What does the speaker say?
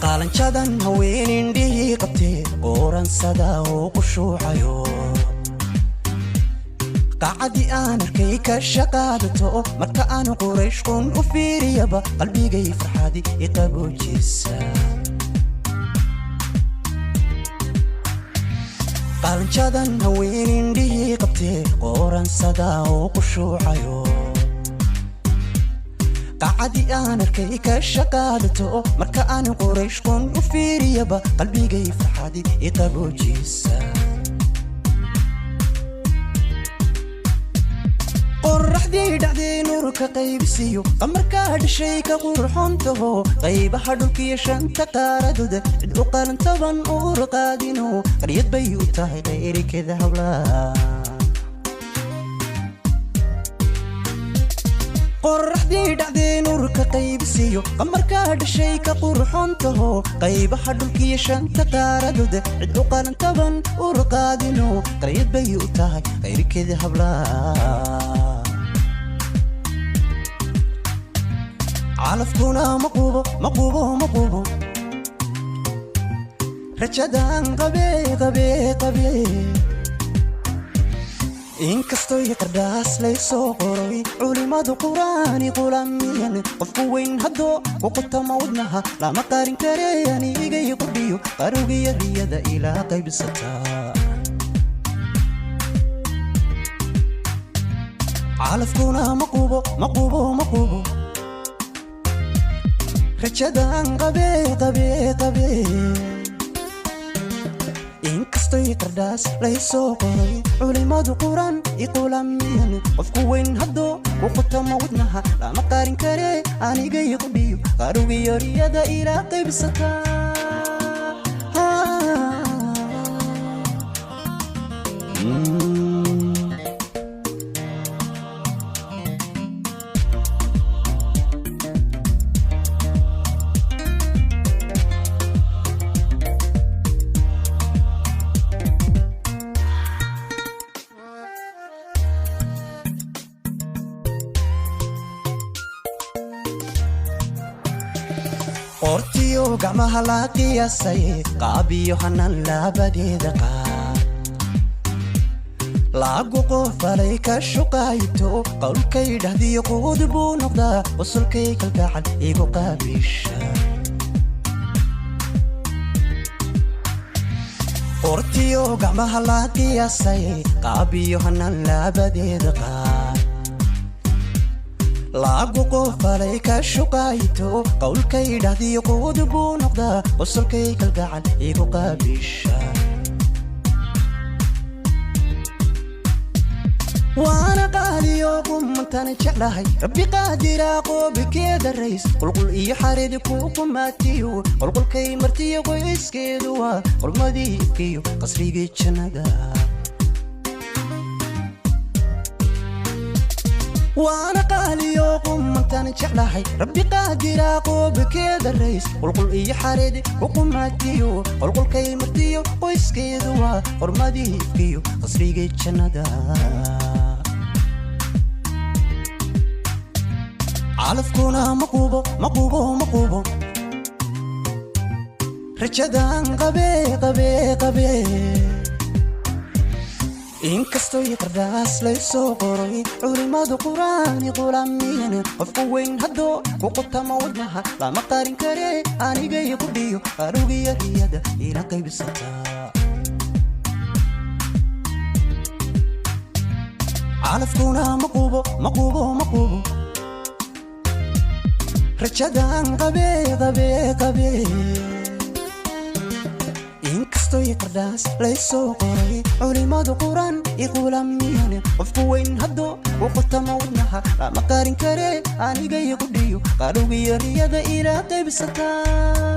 Qaalanjadan haween indhihii qabtee qooransada oo qushuucayo, qacadii aan arkay ka shaqaadato, marka aan Quraysh qun u fiiriyaba qalbigay farxadi iqaboojisa. Qaalanjadan haween indhihii qabtee qooransada oo qushuucayo, qacadii aan arkay ka shaqaadato, marka aan Quraysh qun u fiiriyaba qalbigay farxadi iqaboojisa. Qoraxdii dhacday nuurka qaybisiyo, qamarkaa dhashay ka qurxoontaho, qaybaha dhulkiyo shanta qaaradooda cid u qalantaban uur qaadino, qaryad bay u tahay qayrikeeda hawlaa. Qoraxdii dhacday nuurka qaybisiyo, qamarkaa dhashay ka qurxoontaho, qaybaha dhulkiyo shanta qaaradooda cid u qalantaban uur qaadino, qaryad bay u tahay qayrikeeda hablaa. Calafkuna ma qubo, ma qubo, ma qubo rajadan qabe qabe qabe. Inkastoy qardhaas laysoo qoray culimadu quraani qulamiyan, qofku weyn haddoo ku qotama wadnaha lama qarin kare, anigay qudhiyo qarugiya riyada ilaa qaybsataa. Calafkuna ma qubo, ma qubo, ma qubo rajadan qabe qabe qabe. Inkastoy qardhaas laysoo qoray culimadu quraan iqulamiyan, qofku weyn haddoo ku qotama wadnaha lama qarin kare, anigay qudhiyo qarugiyo riyada ilaa qaybsataa. Qortiyo gacmaha la qiyaasay, qaabiyo hanan laabadeeda qaar laagu qofalay ka shuqayto, qowlkay dhahdiyo quud buu noqdaa, qosolkay kalgacal igu qaabisha. Qortiyo gacmaha la qiyaasay, qaabiyo hanan laabadeeda qaar laagu qofalay ka shuqayto, qowlkay dhahdiyo quud buu noqdaa, qosolkay kalgacal igu qaabisha. Waana qaaliyo qumantana jeclahay, Rabbi qaadiraa qoobikeeda rays, qulqul iyo xareed ku qumaatiyo, qolqolkay martiyo qoyskeedu waa qormadii ifkiyo qasrigii jannada. Waana qaaliyo qumantana jeclahay, Rabbi qaadiraa qoobikeeda rays, qulqul iyo xareed ku qumaatiyo, qolqolkay martiyo qoyskeedu waa qormadii ifkiyo qasrigii jannada. Calafkuna ma qubo, ma qubo, ma qubo rajadan qabe qabe qabe. Inkastoy qardhaas laysoo qoray culimadu quraani qulamiyan, qofku weyn haddoo ku qotama wadnaha lama qarin kare, anigay qudhiyo qarugiya riyada ila qaybsataa. Calafkuna ma qubo, ma qubo, ma qubo rajadan qabe qabe qabe. Inkastoy qardhaas laysoo qoray culimadu quraan iqulamiyan, qofku weyn haddoo ku qotama wadnaha lama qarin kare, anigay qudhiyo qarugiyo riyada ila qaybsataa.